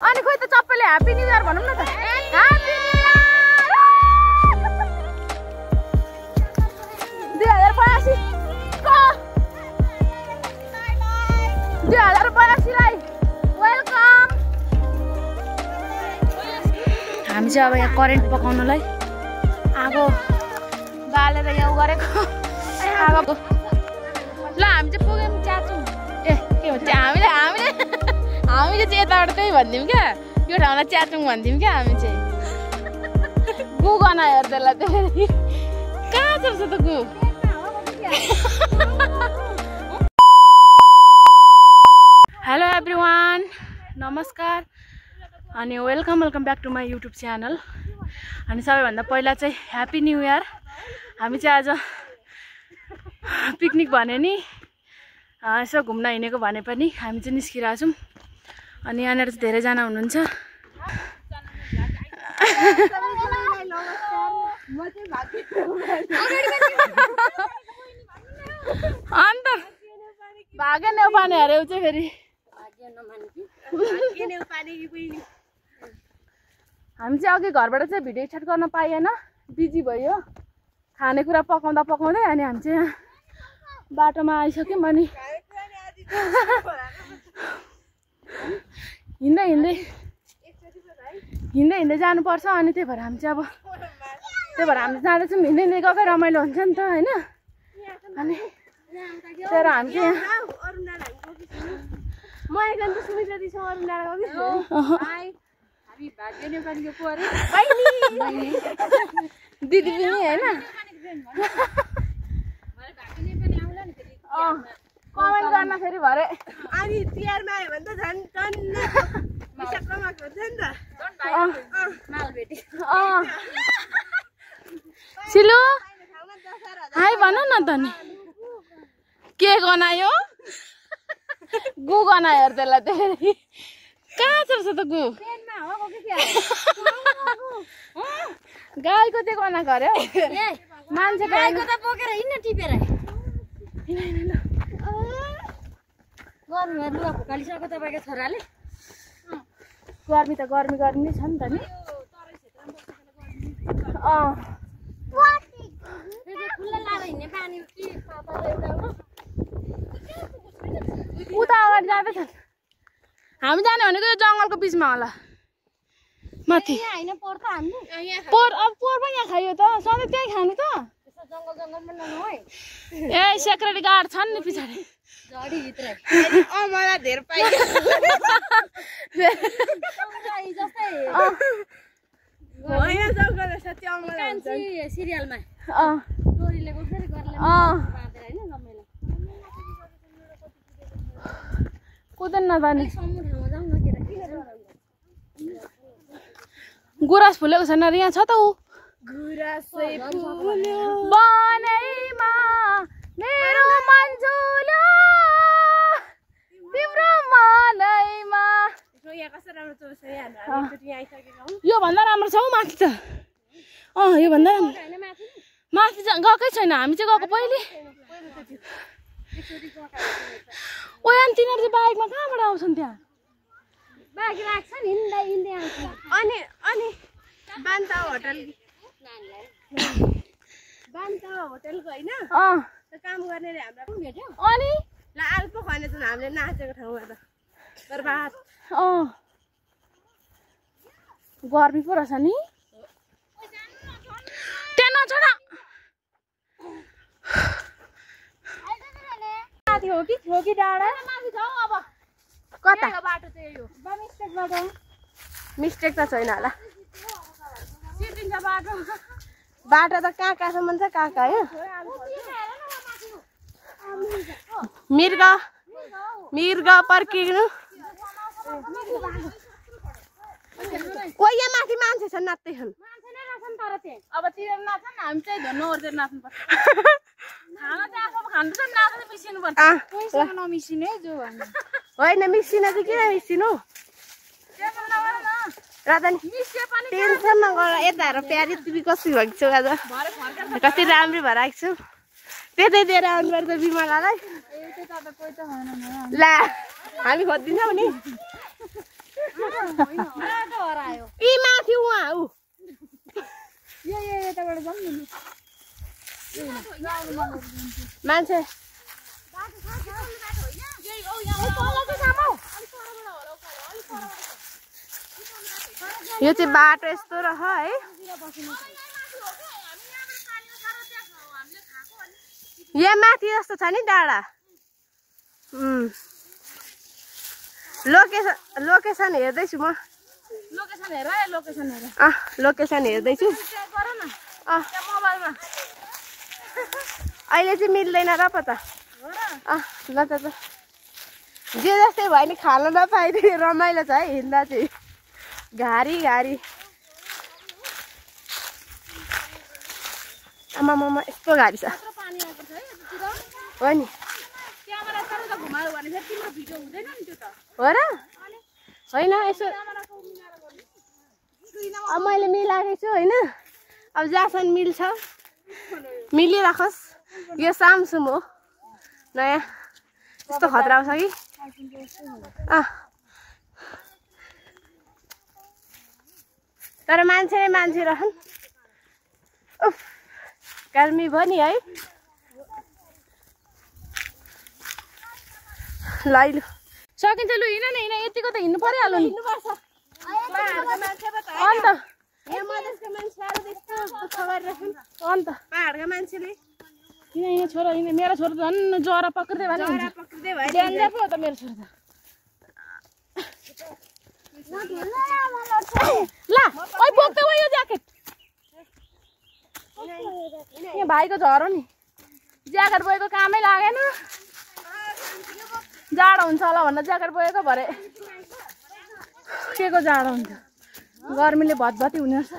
अनि खोइ त सबैले ह्यापी न्यू इयर भनौँ न त। Happy new year 2082 2082 welcome. हामी चाहिँ अब यहाँ करेन्ट पकाउनलाई आगो बालेर यहाँ गरेको आगो। ल हामी चाहिँ पुग्यौँ च्याचुङ। ए के भन्छ हामीले चाहिँ यताबाट त्यही भनिदिउँ क्या, यो ठाउँलाई च्याचुङ भनिदिउँ क्या हामी चाहिँ। गु गना हेर त्यसलाई चाहिँ कहाँ छ त गु। हेलो एभ्रिवान, नमस्कार अनि welcome back to my YouTube channel. अनि सबैभन्दा पहिला चाहिँ ह्याप्पी न्यू इयर। हामी चाहिँ आज पिकनिक भने नि यसो घुम्न हिँडेको भने पनि हामी चाहिँ निस्किरहेको छौँ। अनि यहाँनिर चाहिँ धेरैजना हुनुहुन्छ। अन्त भागे नेउपाने अरे ऊ चाहिँ फेरि हामी चाहिँ अघि घरबाट चाहिँ भिडियो स्टार्ट गर्न पाइएन, बिजी भयो खानेकुरा पकाउँदा पकाउँदै। अनि हामी चाहिँ यहाँ बाटोमा आइसक्यौँ। अनि हिँड्दै जानुपर्छ। अनि त्यही भएर हामी जाँदैछौँ। हिँड्दै गएकै रमाइलो हुन्छ नि त होइन। अनि तर हामी चाहिँ दिदी पनि होइन कमेन्ट गर्न फेरि भरे अनि तिहारमा आयो भने त झन् सिलु हाई भन न त नि के गनायो गु गनायो हेर त्यसलाई त्यसरी कहाँ छ त गु गाईको चाहिँ गनाएको अरे मान्छेको गाईको त बोकेर हिँड्न टिपेर गर्मी लुगा फुकालिसक्यो तपाईँको छोराले। गर्मी त गर्मी नै छ नि त नि। खुल्ला लाएर हिँड्ने पानी उता अगाडि जाँदैछ। हामी जाने भनेको यो जङ्गलको बिचमा होला माथि। पोहोर पनि यहाँ खायो त, सधैँ त्यहीँ खानु त। ए सेक्रेटी गार्ड छन् नि पछाडि मलाई धेर पाइयो सिरियलमा कुदैन न त नि। गुराँस फुलेको छैन अरे यहाँ छ त ऊ बनैमा मेरो मन्जुलो तिम्रो मनैमा। यो भन्दा राम्रो छ हौ माथि त। यो भन्दा राम्रो माथि गएकै छैन। हामी चाहिँ गएको पहिले। ओ यहाँ तिनीहरू चाहिँ बाइकमा कहाँबाट आउँछन् त्यहाँ बाइक राख्छन् हिँड्दै आउँछ। अनि बान्ता होटलको होइन काम गर्नेले हामीलाई भेट्यो। अनि ल आलु खाने त हामीले नाचेको ठाउँमा त बर्बाद। गर्मी पो रहेछ नि त्यहाँ नछोड। माथि हो कि डाँडा माथि छ अब कता बाटो चाहिँ यो मिस्टेक त छैन होला। सिटिन्छ बाटो बाटो त कहाँसम्म छ कहाँ हो मिर्ग पर्किनु। ओ यहाँ माथि मान्छे छन् नाच्दै छन्। अब तिनीहरू नाच्छन् हामी चाहिँ धन्न ओर्देर नाच्नुपर्छ। खाना चाहिँ आफू खानु चाहिँ नाच्दै मिसिनुपर्छ। नमिसिनु है जो होइन मिसिन चाहिँ किन मिसिनु राजनी टेन्सन नगर। यता हेर प्यारी तिमी कसरी भएको छौ आज कति राम्री भएर आएको छु। त्यतै दिएर आउनु पर्छ बिमलालाई। ला हामी खोजिदिन्छौँ नि। यी माथि उहाँ उ यताबाट जाउँ न मान्छे यो चाहिँ बाटो यस्तो रह है यहाँ माथि जस्तो छ नि डाँडा लोकेसन हेर्दैछु म लोकेसन हेर लोकेसन हेर्दैछु मोबाइलमा अहिले चाहिँ मिल्दैन र पो त ल त जे जस्तै भयो नि खान नपाइदियो रमाइलो छ है हिँड्दा चाहिँ घारी आमा यस्तो घारी छ हो नि हो र होइन यसो अब मैले मिलाएको छु होइन अब जहाँसम्म मिल्छ मिलिराखोस् यो सामसुम हो नयाँ यस्तो खतरा आउँछ कि तर मान्छे रहन् उफ गर्मी भयो नि है लैलु सकिन्छ लु हिँड न हिँड यतिको त हिँड्नु परिहाल्यो नि अन्त पहाडका मान्छेले हिँड छोरा हिँड मेरो छोरा त झन् ज्वरो पक्रिँदै भयो नि पो त मेरो छोरा त ल ओइ बोक्दै भयो यो ज्याकेट यहाँ भाइको झरो नि ज्याकेट बोकेको कामै लागेन जाडो हुन्छ होला भनेर ज्याकेट बोकेको भरे के को जाडो हुन्छ गर्मीले भतभती हुने रहेछ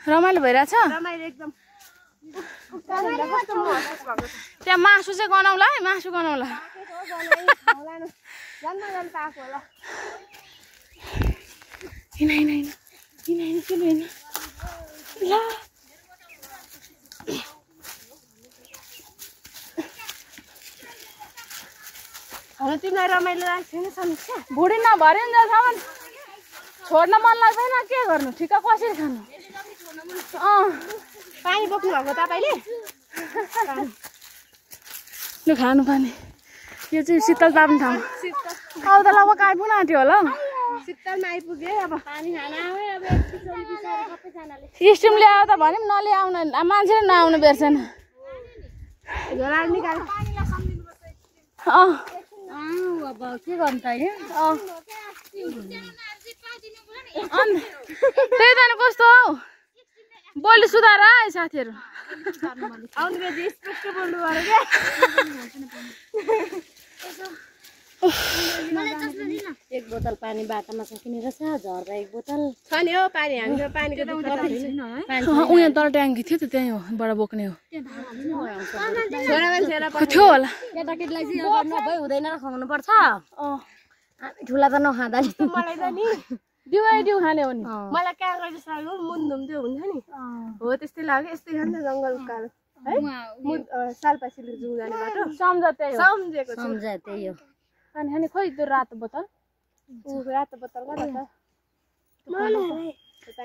रमाइलो भइरहेछ त्यहाँ मासु चाहिँ गनाउला है मासु गनाउला हिँड ल तिमीलाई रमाइलो लाग्छ नि समीक्षा बुढी नभरे नि जसम्म छोड्न मन लाग्दैन के गर्नु ठिक्क कसरी खानु पानी बोक्नु भएको तपाईँले लु खानु पानी यो चाहिँ शीतल ताप्ने ठाउँ अब त लगभग आइपुग्न आँट्यो होला शीतलमा आइपुग्यो अब पानी खान आयो अब स्टिम ल्यायो त भन्यो नल्याउन मान्छे नआउनु बेर्छन् अब के गर्नु त अहिले त्यही त नि कस्तो हौ बोली सुधार है साथीहरू आउनु बेजी स्पष्ट बोल्नु पर्यो क्या एक बोतल पानी बाटामा सकिने रहेछ झर्दा एक बोतल छ नि हो पानी हामीको पानीको उहाँ तल ट्याङ्की थियो त त्यहीँ हो बाट बोक्ने हो थियो होला केटाकेटीलाई चाहिँ अब नभई हुँदैन र खुवाउनु पर्छ ठुला त नखाँदा नि मलाई त नि दिउ खाने हो नि मलाई काँक्रा जस्तो लाग्यो मुन्दुम त्यो हुन्छ नि हो त्यस्तै लाग्यो यस्तै खान्छ जङ्गल उकालो है सालपासीले जाउँ जाने बाटो सम्झेको त्यही हो अनि खोइ त्यो रातो बोतल रातो बोतल कता छ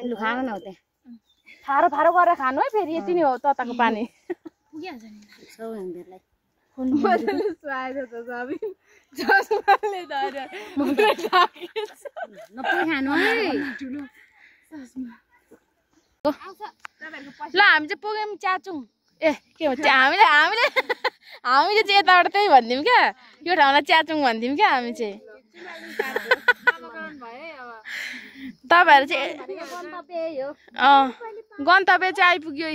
लु खान न हो त्यहाँ फारो गरेर खानु है फेरि यति नै हो तताको पानी पुगिहाल्छ नि सौ हामीलाई मजाले सुहाएको छ सबै जसमाले धर्यो नपुगी खानु है ल हामी चाहिँ पुग्यौँ च्याचुङ ए के भन्छ हामीले चाहिँ यताबाट त्यही भन्थ्यौँ क्या यो ठाउँलाई च्याचुङ भन्थ्यौँ क्या हामी चाहिँ तपाईँहरू चाहिँ गन्तव्य चाहिँ आइपुग्यो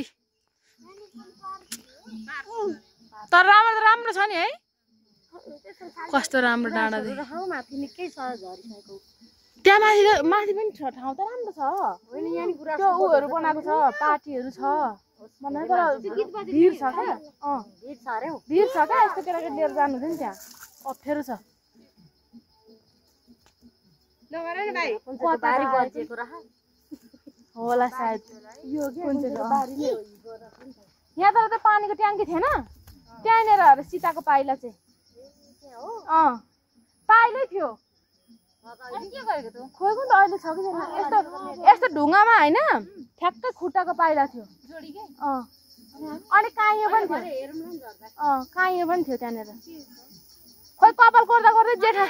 तर राम्रो छ नि है कस्तो राम्रो डाँडा त्यहाँ माथि पनि छ ठाउँ त राम्रो छ त्यो उहरू बनाएको छ पार्टीहरू छ तर भिड छ क्या भिड छ क्या यस्तो केटाकेटी लिएर जानु हुँदैन त्यहाँ अप्ठ्यारो छ नगर नि भाइ बारी बजेको रह होला सायद यो के बारी नै हो यहाँ तर त पानीको ट्याङ्की थिएन त्यहाँनिर अरे सीताको पाइला चाहिँ पाइलै थियो के गरेको त खोइ कुन त अहिले छ कि छैन यस्तो यस्तो ढुङ्गामा होइन ठ्याक्कै खुट्टाको पाइला थियो जोडीकै अनि काइयो पनि थियो काइयो पनि थियो त्यहाँनिर खोइ कपाल कोर्दा कोर्दै जेठा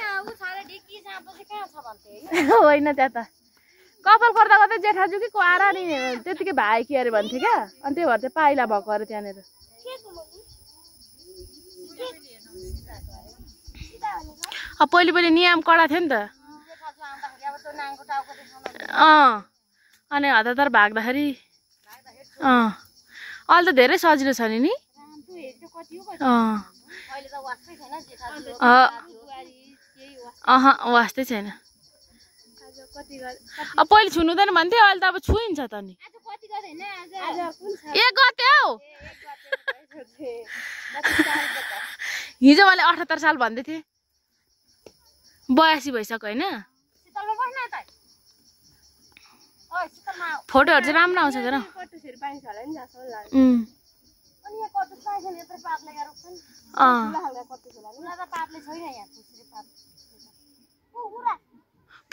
होइन त्यहाँ त कपाल कोर्दा कोर्दै जेठाजु कि कुहारा नि त्यतिकै भाइ कि अरे भन्थ्यो क्या अनि त्यही भएर चाहिँ पाइला भएको अरे त्यहाँनिर पहिले पहिले नियम कडा थियो नि त अनि हतार भाग्दाखेरि अहिले त धेरै सजिलो छ नि वास्तै छैन पहिले छुनु हुँदैन भन्थ्यो अहिले त अब छुइन्छ त नि 1 गते हौ हिजो मैले 78 साल भन्दै थिएँ 82 भइसक्यो होइन फोटोहरू चाहिँ राम्रो आउँछ क्या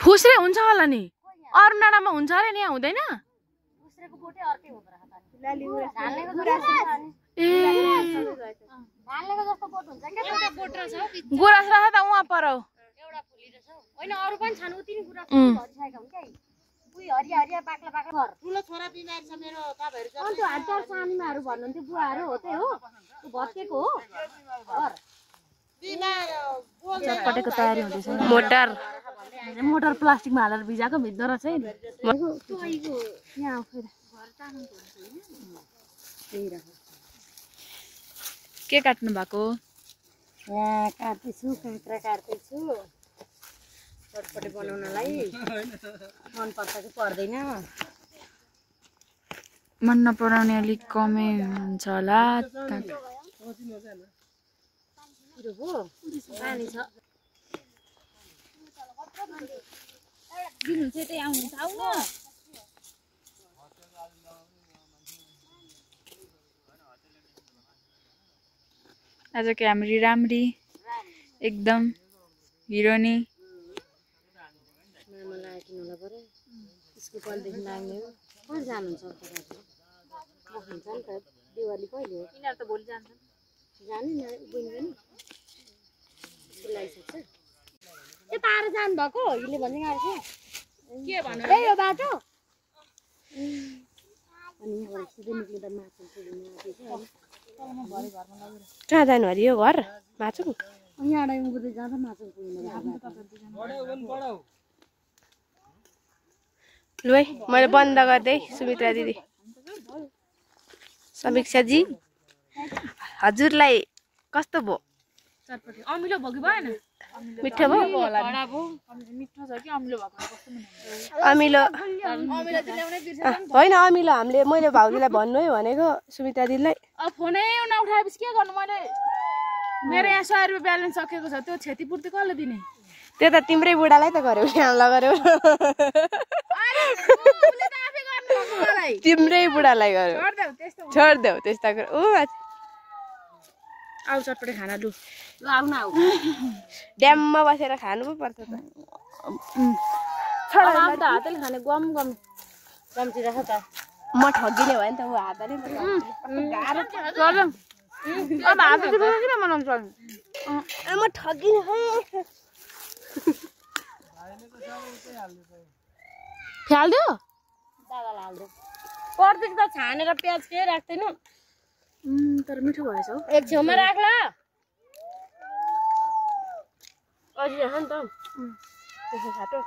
फुस्रे हुन्छ होला नि अरू डाँडामा हुन्छ अरे नि यहाँ हुँदैन गुराँस रहेछ त उहाँ पर अरू पनि छन् उति नि गुराँस भरिसकेका हुन् क्या उही हरिया हरिया बाक्ला बाक्ला ठुलो छोरा बिमारी छ मेरो तपाईहरु अन्त हातचार सानीमाहरु भन्नुहुन्थ्यो बुवाहरु हो त्यही हो त्यो भत्केको हो चटपटेको तयारी हुँदैछ मोटर प्लास्टिकमा हालेर भिजाएको भिज्दो रहेछ यहाँ के काट्नु भएको यहाँ काट्दैछु काँक्रा काट्दैछु चटपटे बनाउनलाई मन पर्छ कि पर्दैन मन नपराउने अलिक कमै हुन्छ होला पानी छ दिनु चाहिँ त्यही आउनु छ आउनु आजको हाम्रो राम्री एकदम हिरोनी मामालाई किन्नुलाई पर्यो स्कुल कलेजदेखि लाग्ने हो कहाँ जानुहुन्छ म खान्छ नि त दिवाली कहिले हो यिनीहरू त भोलि जान्छन् जाने न बुझ्नु पनि लागिसक्छ ए तार जानु भएको यसले भन्दै आएको के भन्नु ए यो बाटो अनि यहाँबाट सिधै निक्लिँदा माथि कहाँ जानु अरे यो घर माछु यहाँबाट उम्कुँदै जाँदा माथि पुग्नु लु है मैले बन्द गर्दै सुमित्रा दिदी समीक्षाजी हजुरलाई कस्तो भयो चटपटे अमिलो भयो कि भएन मिठो भयो मिठो छ कि अमिलो भएको कस्तो अमिलो होइन अमिलो हामीले मैले भाउजूलाई भन्नु है भनेको सुमित्रा दिदीलाई अब फोनै नउठाएपछि के गर्नु मैले मेरो यहाँ 100 रुपियाँ ब्यालेन्स सकेको छ त्यो क्षतिपूर्ति कसले दिने त्यो त तिम्रै बुढालाई त गर्यो यहाँ लगर्यो तिम्रै बुढालाई गर्यो छोड्देऊ त्यस्ता कुरा आउ चटपटे खाना लु आउन आऊ ड्याममा बसेर खानु पो पर्छ त हातले खाने गम गम कम्ती राख त म ठगिने भयो नि त ऊ हातले अब हात किन बनाउँछ म ठगिने फ्याल्दियो दादालाई हाल्दो पर्दैछ त छानेर प्याज के राख्दैन तर मिठो भएछ हौ एक छेउमा राख्ला अझै राख नि त त्यसो खाटो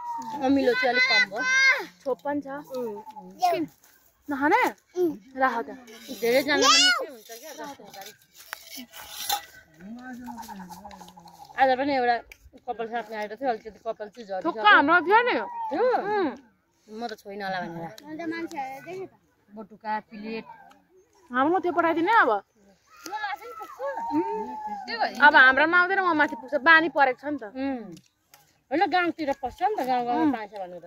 अमिलो चाहिँ अलिक कम भयो छोप पनि छ नखाने राख त धेरैजनालाई मिठै हुन्छ क्या आज पनि एउटा कपाल साप्ने आएको थियो अलिकति कपाल चाहिँ झरी ठोक्क हाम्रो थियो नि म त छोइन होला भनेर बटुका प्लेट हाम्रो त्यो पठाइदिने अब अब हाम्रोमा आउँदैन म माथि पुग्छ बानी परेको छ नि त होइन गाउँतिर पस्छ नि त गाउँमा पाइन्छ भनेर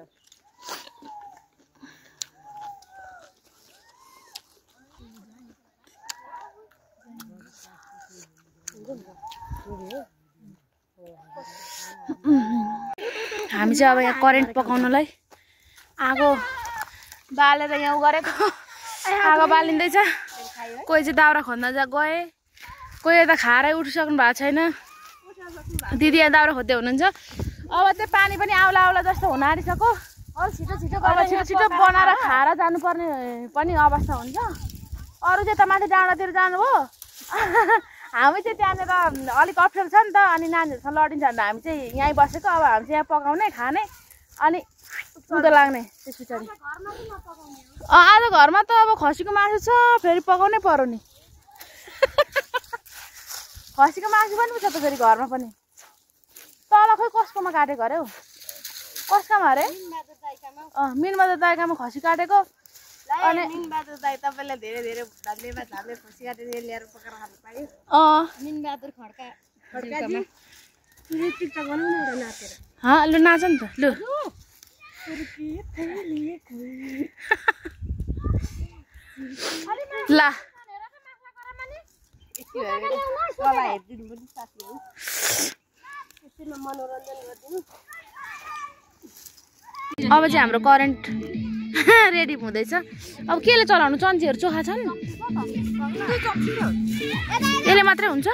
हामी चाहिँ अब यहाँ करेन्ट पकाउनलाई आगो बालेर यहाँ गरेको आगो बालिँदैछ कोही चाहिँ दाउरा खोज्न गए कोही यता खाएरै उठिसक्नु भएको छैन दिदी यहाँ दाउरा खोज्दै हुनुहुन्छ अब चाहिँ पानी पनि आउला आउला जस्तो हुन आँटिसक्यो अब छिटो छिटो बनाएर खाएर जानुपर्ने पनि अवस्था हुन्छ अरू चाहिँ त माथि डाँडातिर जानु हो हामी चाहिँ त्यहाँनिर अलिक अप्ठ्यारो छ नि त अनि नानीहरूसँग लडिन्छ भने हामी चाहिँ यहीँ बसेको अब हामी चाहिँ यहाँ पकाउने खाने अनि उँधो लाग्ने त्यस पछाडि आज घरमा त अब खसीको मासु छ फेरि पकाउनै पर्यो नि खसीको मासु पनि छ त फेरि घरमा पनि तल खोइ कसकोमा काटेको अरे हौ कसकोमा अरे मिनबहादुर दाइकामा खसी काटेको अनि मिनबहादुर दाइ तपाईँलाई धेरै धेरै धन्यवाद हामीले खसी काटेर ल्याएर पकाएर खानु पायो मिनबहादुर खड्काजी टिकटक बनाउनु एउटा नाचेर लु नाच नि त लु ला हेरिदिनु पनि साथीहरू त्यसमा मनोरञ्जन गरिदिनु अब चाहिँ हाम्रो करेन्ट रेडी हुँदैछ अब केले चलाउनु चम्चीहरू चोखा छन् यसले मात्रै हुन्छ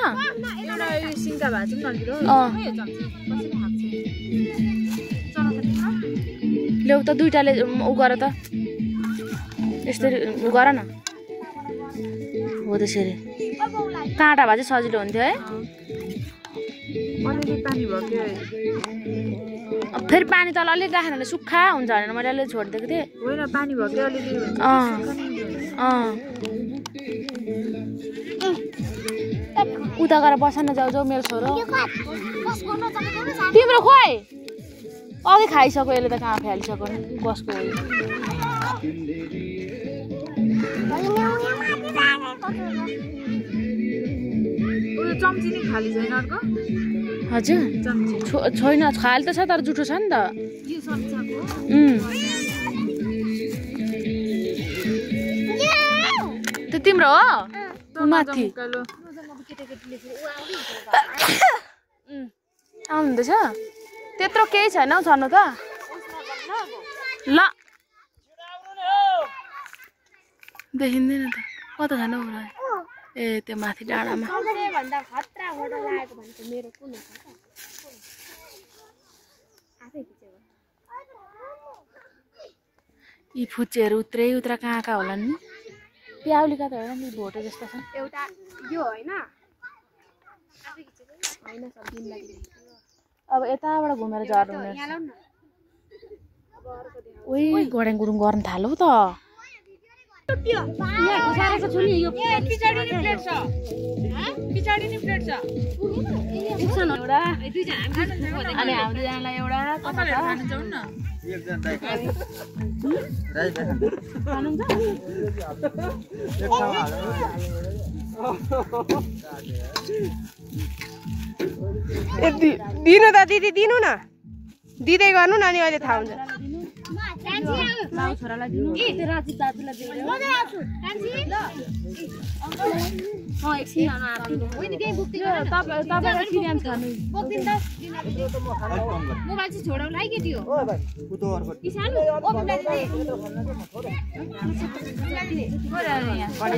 ल्याउ त दुइटाले उ गर त यसरी उ गर न हो त्यसरी काँटा भए चाहिँ सजिलो हुन्थ्यो है फेरि पानी तल अलिक राखेन भने सुक्खा हुन्छ भनेर मैले अलिक छोडिदिएको थिएँ होइन पानी भएकै अलिअलि उता गएर बस न जाऊ जाऊ मेरो छोरो तिम्रो खोइ अघि खाइसक्यो यसले त कहाँ फ्यालिसक्यो नि कसको चम्ची नै खाली छैन अर्को हजुर छैन खाली त छ तर जुठो छ नि त त्यो तिम्रो हो माथि आउनुहुँदैछ त्यत्रो केही छैन हौ छनु त ल देखिँदैन त कता छैन हौ ए त्यो माथि डाँडामा यी फुच्चेहरू उत्रै उत्रा कहाँ कहाँ होला नि प्याउलीका त होइन नि भोटे जस्तो छन् एउटा यो होइन अब यताबाट घुमेर झर्नु ओइ गडेङ गुडुङ गर्न थाल्यो त अनि हाम्रो जनालाई एउटा दिनु त दिदी दिनु न दिँदै गर्नु न अनि अहिले थाहा हुन्छ छोरालाई दिनु मोबाइल चाहिँ छोडाउ लाइ केटी हो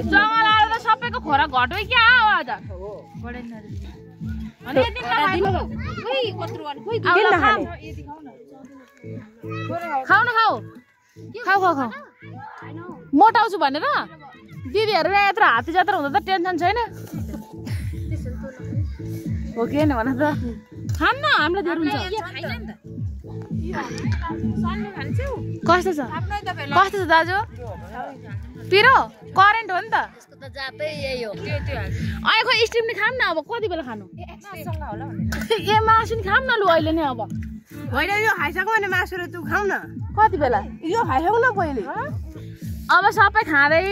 जङ्गल आएर त सबैको खोरा घट्यो क्या हो आज खाऊ न खाऊ खाऊ खाऊ खाऊ मोटाउँछु भनेर दिदीहरू यत्रो हात्ती जात्रा हुँदा त टेन्सन छैन हो कि होइन भन त खान्न हामीलाई धेरै हुन्छ कस्तो छ कस्तो छ दाजु पिरो करेन्ट हो नि त अहिले खोइ स्टिम नि खाऊँ न अब कति बेला खानु ए मासु नि खाऊँ न लु अहिले नै अब होइन यो खाइसक्यो भने मासु र तँ खाऊ न कति बेला यो खाइसक्नु न पहिले अब सबै खाँदै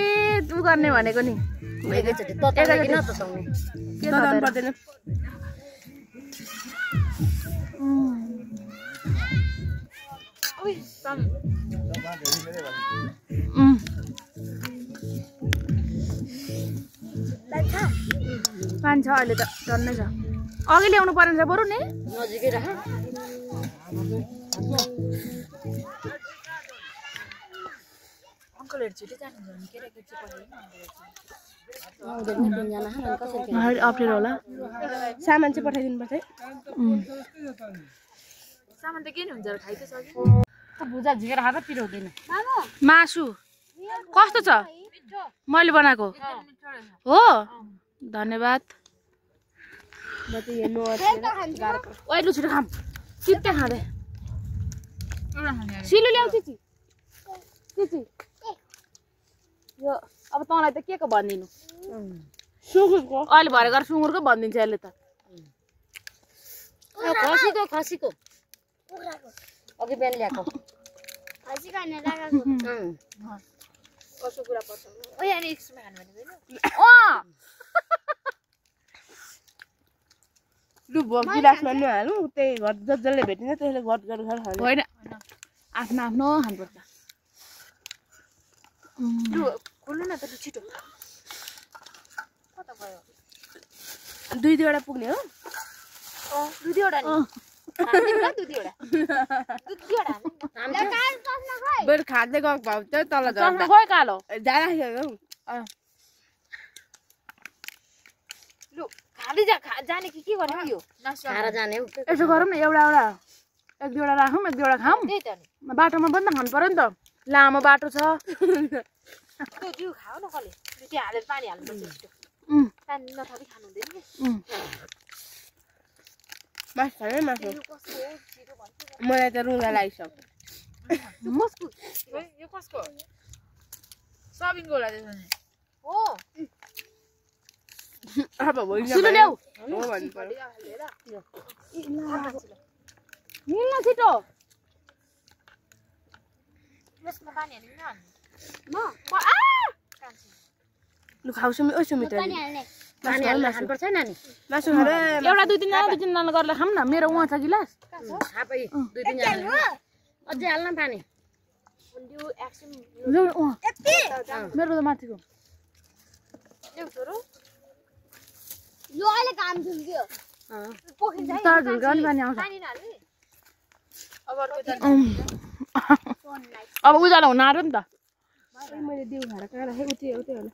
उ गर्ने भनेको नि पानी छ अहिले त टन्नै छ अघि ल्याउनु पर्ने छ बरु नि नजिकै राख अङ्कलहरु छिटै जानुहुन्छ नि केटाकेटी अप्ठ्यारो होला सामान चाहिँ पठाइदिनु पर्छ है सामान त के नि हुन्छ खाइ त सक्यो भुजा झिकेर खाँदा पिरो हुँदैन मासु कस्तो छ मैले बनाएको हो धन्यवाद ओइ लु छिटो खाम चित्ते खाँदै सिलु ल्याउ चिची चिची यो अब तँलाई त के को भनिदिनु सुँगुरको अहिले भरे गरेर सुँगुरको भनिदिन्छ यसले त खसीको अघि बिहान ल्याएको कसो कुरा पर्छ ओइ अनि एक्समा खानु भनेको लु गिलासमा नहालु त्यही घर जसले भेटिन्छ त्यसले घट गरेर खानु होइन आफ्नो आफ्नो खानुपर्छ लु खोल्नु न त लु छिटो कता गयो दुई दुईवटा पुग्ने हो दुईवटा नि दुईवटा बरु खाँदै गएको भाउ चाहिँ तल चस्मा खोइ कालो जाँदाखेरि लु खाली जाने कि के गर्ने यो खाएर जाने हो यसो गरौँ न एउटा एउटा एक दुईवटा राखौँ एक दुईवटा खाऊँ त्यही त नि बाटोमा पनि त खानु पर्यो नि त लामो बाटो छ त्यो खाऊ न कसले त्यो हालेर पानी हाल्नुपर्छ छिटो पानी नथपी खानु हुँदैन कि मासु खाने मासु मलाई त रुँगा लागिसक्यो यो कसको सबिङको होला त्यसो भने हो अब होइन सिलु ल्याऊ हो भन्नु पर्यो मिल्न छिटो यसमा पानी हाल्नु न लु खाउँछु ओ सुमित पानी हाल्नु खानुपर्छ है नानी मासु खाएर एउटा दुई तिनजना गरेर खाऊँ न मेरो उहाँ छ गिलास खापै दुई तिनजना अझै हाल्न पानी मेरो त माथिको यो अहिले काम झुल्क्यो तर झुल्का पनि पानी आउँछ अब उज्यालो हुन आँट्यो नि त मैले दिउ खाएर कहाँ राखेँ उतै उतै होला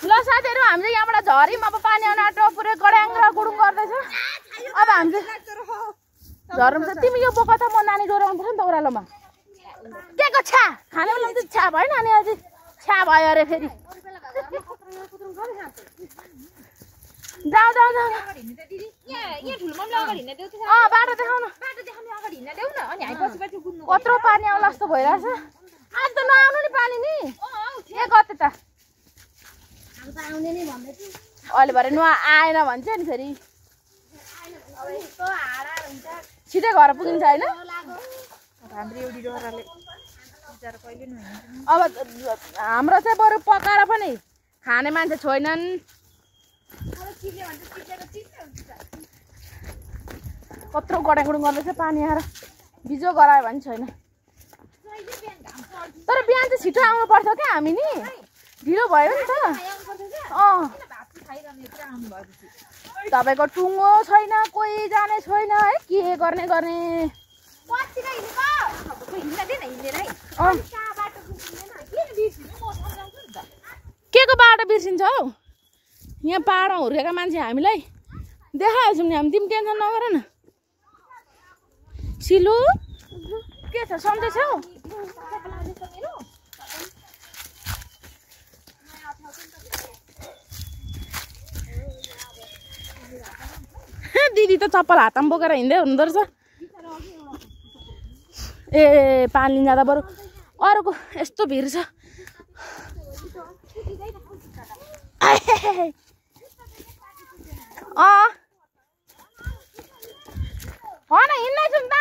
ल साथीहरू हामी चाहिँ यहाँबाट झरीमा अब पानी आउन आँट्यो पुरै गड्याङ र गुडुङ गर्दैछ अब हामी चाहिँ झरमा चाहिँ तिमी यो बोका त म नानी डोराउनु पर्छ नि त ओह्रालोमा के को छ्या खाने बेलामा चाहिँ छ्या भयो नानी अझै छ्या भयो अरे फेरि जाऊ जाऊ जाऊ बाटो देखाउन कत्रो पानी आउला जस्तो भइरहेछ आज त नआउनु नि पानी नि ए कति त अहिले भरे आएन भन्छ नि फेरि छिटै घर पुगिन्छ होइन अब हाम्रो चाहिँ बरु पकाएर पनि खाने मान्छे छैनन् कत्रो गडाइगुडुङ गर्दैछ पानी आएर बिजो गरायो भने छैन तर बिहान चाहिँ छिटो आउनु पर्छ क्या हामी नि ढिलो भयो नि त तपाईँको टुङ्गो छैन कोही जाने छैन है के गर्ने गर्ने के को बाटो बिर्सिन्छ हौ यहाँ पाहाडमा हुर्केका मान्छे हामीलाई देखाइहाल्छौँ नि हामी तिमी टेन्सन नगर न सिलु के छ सन्चै छौ दिदी त चप्पल हातमा बोकेर हिँड्दै हुँदो रहेछ ए पानी लिन जाँदा बरु अरूको यस्तो भिड छ होइन हिँड्दैछौँ त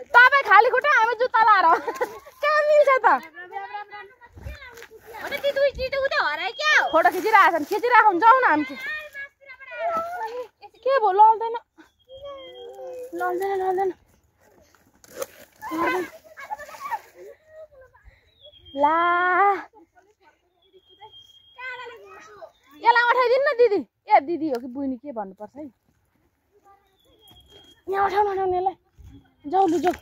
तपाईँ खाली खुट्टा हामी जुत्ता लाएर कहाँ मिल्छ त फोटो खिचिरहेको छ खिचिरहेको हुन्छ जाउँ न हामी के भयो लड्दैन लड्दैन लड्दैन ला यसलाई उठाइदिनु न दिदी ए दिदी हो कि बुइनी के भन्नुपर्छ है यहाँ उठाउनु यसलाई जाऊ लु जाऊ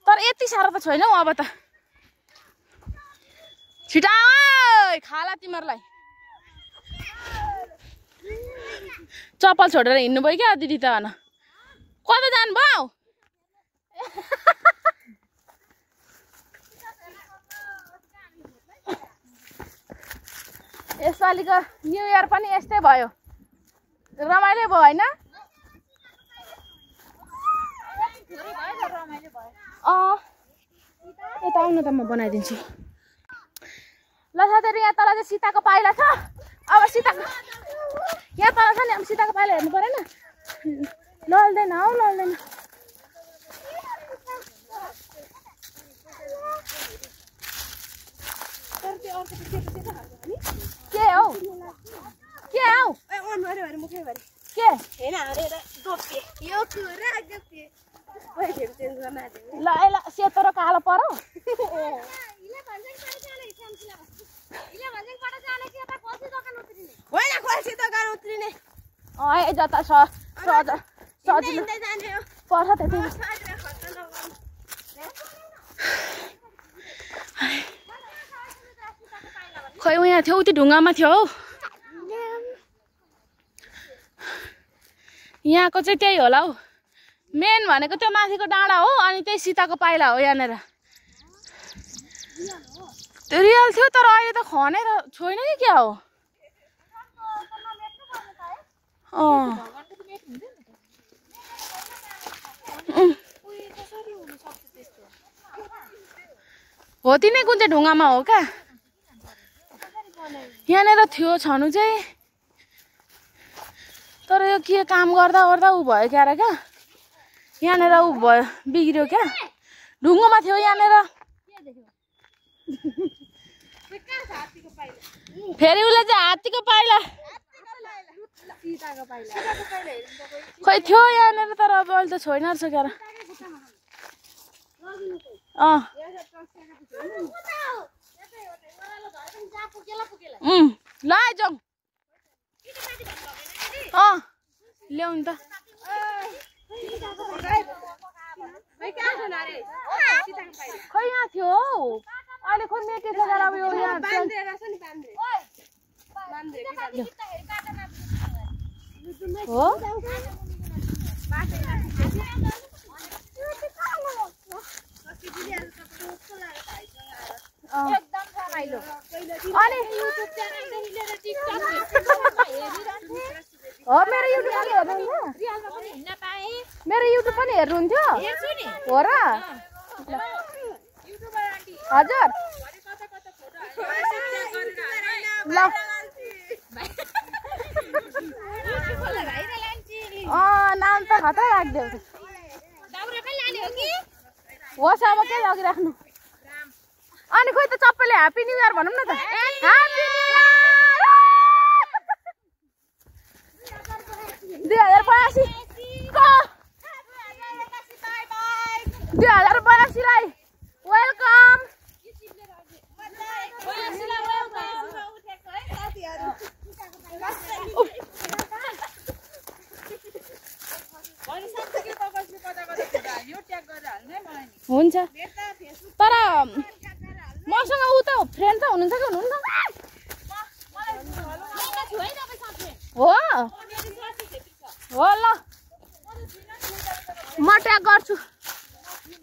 तर यति साह्रो त छैन हौ अब त छिटा खाला तिमीहरूलाई चप्पल छोडेर हिँड्नु भयो क्या दिदी त भन कता जानुभयो यसपालिको न्यु इयर पनि यस्तै भयो रमाइलो भयो होइन यता आउनु त म बनाइदिन्छु ल साथीहरू यहाँ तल चाहिँ सीताको पाइला छ अब सीताको यहाँ तल छ नि अब सीताको पाइला हेर्नु परेन लल्दैन हौ लल्दैन के हौ के हौ के ल ल सेतो र कालो पर्यो जता सजिलो पर्छ त्यति खै यहाँ थियो उति ढुङ्गामा थियो हौ यहाँको चाहिँ त्यही होला हौ मेन भनेको त्यो माथिको डाँडा हो अनि त्यही सीताको पाइला हो यहाँनिर त्यो रियल थियो तर अहिले त खनेर छोइन कि क्या हो हो तिनै कुन चाहिँ ढुङ्गामा हो क्या यहाँनिर थियो छनु चाहिँ तर यो के काम गर्दा गर्दा ऊ भयो क्या क्या यहाँनिर ऊ भयो बिग्रियो क्या ढुङ्गोमा थियो यहाँनिर फेरि उसले चाहिँ हात्तीको पाइला खोइ थियो यहाँनिर तर अब अहिले त छोइन रहेछ क्या ल जाउँ ल्याउनु त खै यहाँ थियो हौ अहिले खोइ मेटेछ अब यो हो मेरो युट्युब पनि हेर्नुहुन्थ्यो हो र हजुर ल नाम त खतरा राखिदेऊ होस् अब के लगिराख्नु अनि खोइ त सबैले ह्याप्पी न्यु इयर भनौँ न त ह्याप्पी न्यु इयर 2082 लाई वेलकम हुन्छ तर मसँग ऊ त फ्रेन्ड त हुनुहुन्छ कि हुनुहुन्न हो हो ल म ट्याग गर्छु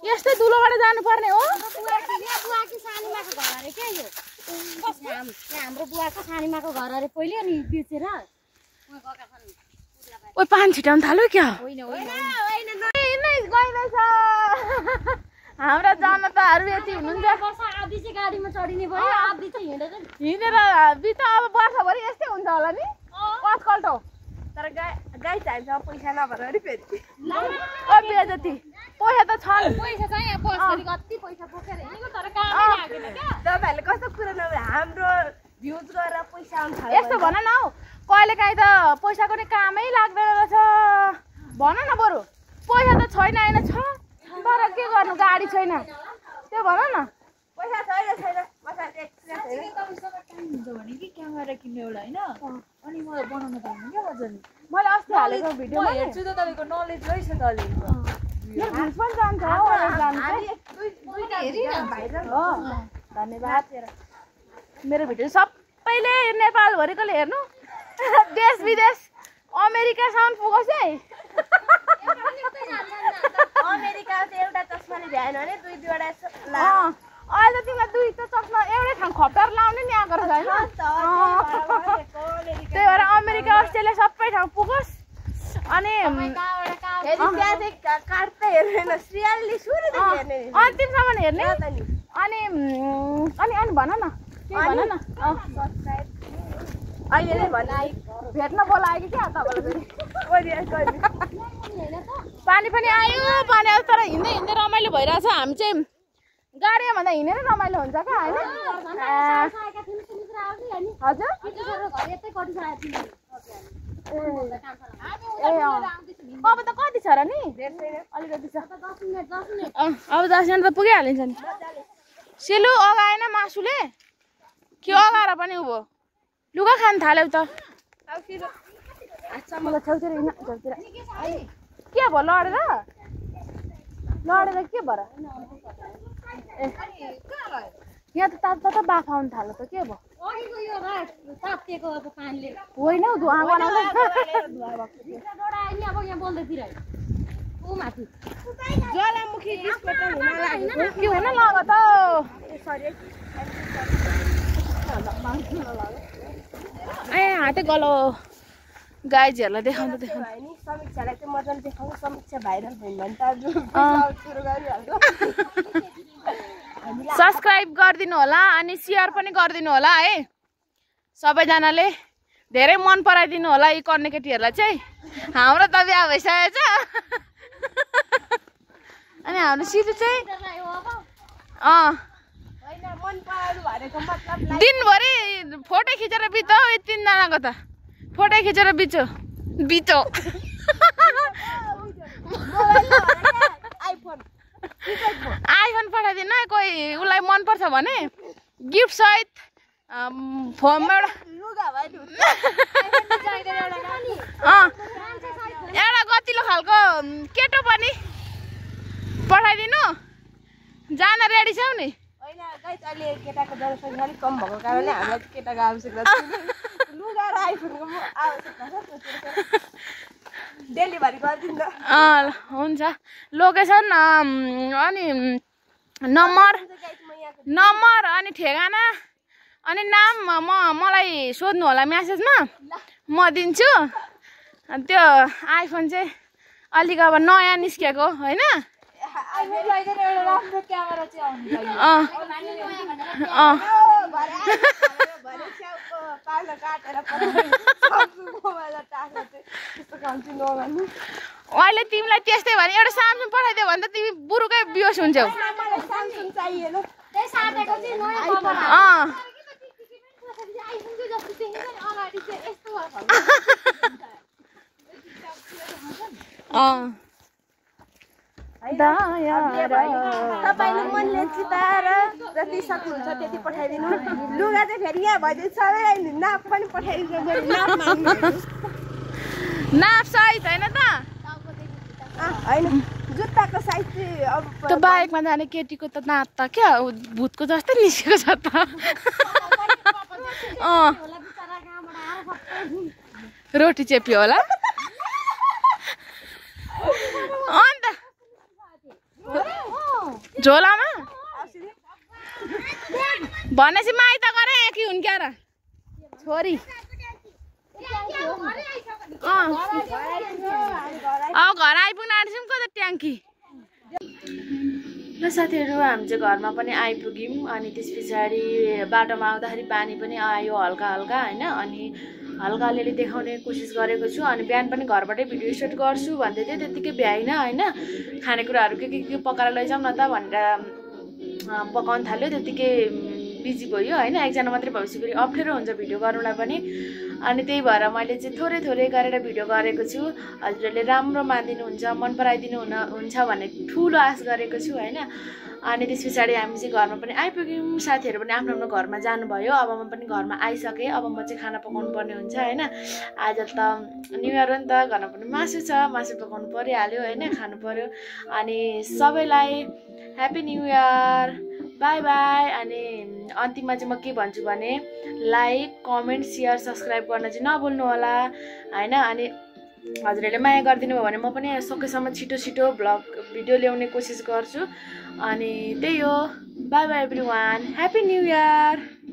यस्तै दुलोबाट जानुपर्ने हो हाम्रो बुवाको सानीमाको घर अरे पहिले अनि बेचेर ओ पान छिटाउनु थाल्यो क्या हाम्रा जनताहरू यति हुनुहुन्छ आधी चाहिँ गाडीमा चढिने भयो आधी चाहिँ हिँडेर त अब वर्षभरि यस्तै हुन्छ होला नि कल्ट हो तर गाई चाहिन्छ पैसा नभएर नि फेरि बेजती पैसा त छन् पैसा चाहिँ यहाँ बसरी कति पैसा बोकेर हिँडेको तर कामै लागेन क्या तपाईँहरूले कस्तो कुरा नभए हाम्रो भ्युज गरेर पैसा आउँछ यस्तो भन न हौ कहिलेकाहीँ त पैसाको नि कामै लाग्दैन रहेछ भन न बरु पैसा त छैन होइन छ तर के गर्नु गाडी छैन त्यो भन न पैसा छैन छैन पैसा अनि मलाई बनाउन पाउनु क्या मजाले मैले अस्ति हालेको भिडियोमा हेर्छु त तपाईँको नलेज रहेछ त अलिअलि मेरो भ्युज पनि जान्छ हो जान्छ धन्यवाद मेरो भिडियो सबैले नेपालभरिकोले हेर्नु देश विदेश अमेरिकासम्म पुगोस् है अमेरिका त एउटा चस्माले भ्याएन भने दुई दुईवटा अहिले त तिमीलाई दुई त चस्मा एउटै ठाउँ खप्टाएर लाउने नि आएको रहेछ होइन त्यही भएर अमेरिका अस्ट्रेलिया सबै ठाउँ पुगोस् अनि काट्दै हेर्दैन सिरियलले सुरुदेखि हेर्ने अन्तिमसम्म हेर्ने अनि अनि अनि भन न के भन न अहिले नै भन भेट्न बोलायो कि क्या तपाईँलाई पानी पनि आयो पानी आयो तर हिँड्दै हिँड्दै रमाइलो भइरहेछ हामी चाहिँ गाडीमा भन्दा हिँडेर रमाइलो हुन्छ क्या होइन हजुर अब त कति छ र नि अलिकति छ अब 10 मिनट त पुगिहालिन्छ नि सिलु अगाएन मासुले के अगाएर पनि उभो लुगा खान थाल्यौ त मलाई छेउतिर हिँड्न छेउतिर के भयो लडेर के भएर यहाँ त तातो बाफ आउनु थाल्यो त के भयो होइन हौ धुवा ज्वालामुखी के होइन लग त ए हातै गलो गाइजहरूलाई देखाउँदा समीक्षालाई चाहिँ मजाले देखाउनु समीक्षा भाइरल भयो भने त सुरु गरिहाल्छ सब्सक्राइब गरिदिनु होला अनि सेयर पनि गरिदिनु होला है सबैजनाले धेरै मन पराइदिनु होला यी कर्ने केटीहरूलाई चाहिँ हाम्रो त बिहा भइसकेको छ अनि हाम्रो सिधु चाहिँ दिनभरि फोटो खिचेर बित्यो यी 3 जनाको त फोटो खिचेर बिचो आइफोन पठाइदिनु है कोही उसलाई मनपर्छ भने गिफ्ट सहित फोनमा एउटा गतिलो खालको केटो पनि पठाइदिनु जान रेडी छौ नि अहिले केटाको जनसङ्ख्या अलिक कम भएको कारणले हामीलाई केटाको आवश्यकता छैन लुगा र आइफोनको आवश्यकता छ डेलिभरी गरिदिनु हुन्छ लोकेसन अनि नम्बर अनि ठेगाना अनि नाम मलाई सोध्नु होला म्यासेजमा म दिन्छु त्यो आइफोन चाहिँ अलिक अब नयाँ निस्केको होइन अहिले तिमीलाई त्यस्तै भने एउटा सामसुङ पठाइदियो भने त तिमी बुरुकै बिहोस हुन्छौ तपाईँले मनले चिताएर जति सक्नुहुन्छ त्यति पठाइदिनु लुगा चाहिँ फेरि यहाँ भइदिन्छ सबैलाई नाप पनि पठाइदिन्छ नाप सहित होइन त होइन जुत्ताको साइज चाहिँ अब त्यो बाइकमा जाने केटीको त नाप त क्या भूतको जस्तै निस्केको छ त रोटी चेप्यो होला अन्त झोलामा भनेपछि माइत गरे कि हुन् क्या र छोरी घर आइपुग्न आँटेछौँ कता ट्याङ्की ल साथीहरू हामी चाहिँ घरमा पनि आइपुग्यौँ अनि त्यस पछाडि बाटोमा आउँदाखेरि पानी पनि आयो हल्का हल्का होइन अनि हल्का अलिअलि देखाउने कोसिस गरेको छु अनि बिहान पनि घरबाटै भिडियो सुट गर्छु भन्दै थिएँ त्यतिकै भ्याइन होइन खानेकुराहरू के पकाएर लैजाउँ न त भनेर पकाउन थाल्यो त्यतिकै बिजी भयो होइन, एकजना मात्रै भएपछि फेरि अप्ठ्यारो हुन्छ भिडियो गर्नुलाई पनि। अनि त्यही भएर मैले चाहिँ थोरै थोरै गरेर भिडियो गरेको छु। हजुरहरूले राम्रो मानिदिनुहुन्छ, मन पराइदिनु हुन्छ भन्ने ठुलो आश गरेको छु होइन। अनि त्यस पछाडि हामी चाहिँ घरमा पनि आइपुग्यौँ, साथीहरू पनि आफ्नो आफ्नो घरमा जानुभयो। अब म पनि घरमा आइसकेँ, अब म चाहिँ खाना पकाउनु पर्ने हुन्छ होइन। आज त न्यु इयर हो नि त, घरमा पनि मासु छ, मासु पकाउनु परिहाल्यो होइन, खानु पर्यो। अनि सबैलाई happy new year, by by. अनि अन्तिममा चाहिँ म के भन्छु भने लाइक, कमेन्ट, सेयर, सब्सक्राइब गर्न चाहिँ नभुल्नु होला होइन। अनि हजुरहरूले माया गरिदिनु भयो भने म पनि सकेसम्म छिटो छिटो भ्लग भिडियो ल्याउने कोसिस गर्छु। अनि त्यही हो, by by everyone, happy new year.